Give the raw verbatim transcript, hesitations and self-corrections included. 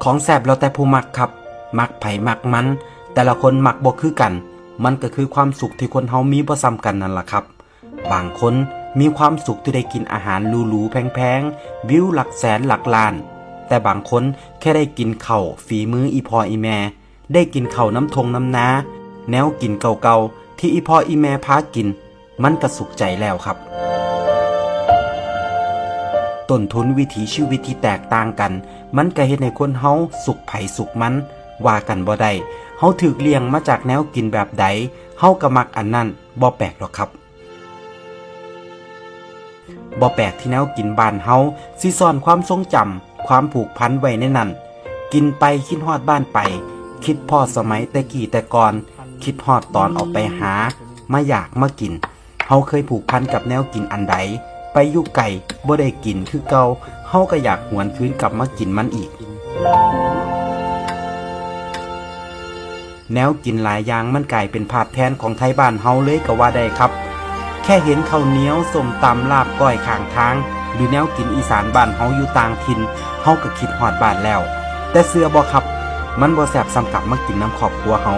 ของแซ่บแล้วแต่ผู้มักครับ มักไผมักมัน แต่ละคนมักบ่คือกัน มันก็คือความสุขที่คนเฮามีบ่ซ้ำกันนั่นล่ะครับ บางคนมีความสุขที่ได้กินอาหารหรูๆแพงๆ วิวหลักแสนหลักล้าน แต่บางคนแค่ได้กินข้าวฝีมืออีพ่ออีแม่ ได้กินข้าวน้ำทงน้ำนา แนวกินเก่าๆที่อีพ่ออีแม่พากิน มันก็สุขใจแล้วครับ ต้นทุนวิถีชีวิตที่แตกต่างกัน มันก็เฮ็ดให้คนเฮาสุขไผสุขมัน ว่ากันบ่ได้ เฮาถูกเลี้ยงมาจากแนวกินแบบใด เฮาก็มักอันนั้น บ่แปลกดอกครับ บ่แปลกที่แนวกินบ้านเฮาสิซ่อนความทรงจำ ความผูกพันไว้ในนั้น กินไปคิดฮอดบ้านไป คิดพ้อสมัยแต่กี้แต่ก่อน คิดฮอดตอนออกไปหา มาอยากมากิน เฮาเคยผูกพันกับแนวกินอันใด ไปอยู่ไกลบ่ได้กินคือเก่า เฮาก็อยากหวนคืนกลับมากินมันอีก แนวกินหลายอย่างมันกลายเป็นภาพแทนของไทบ้านเฮาเลยก็ว่าได้ครับ แค่เห็นข้าวเหนียว ส้มตำ ลาบก้อยข้างทาง หรือแนวกินอีสานบ้านเฮาอยู่ต่างถิ่น เฮาก็คิดฮอดบ้านแล้ว แต่เชื่อบ่ครับ มันบ่แซ่บส่ำกลับมากินนำครอบครัวเฮา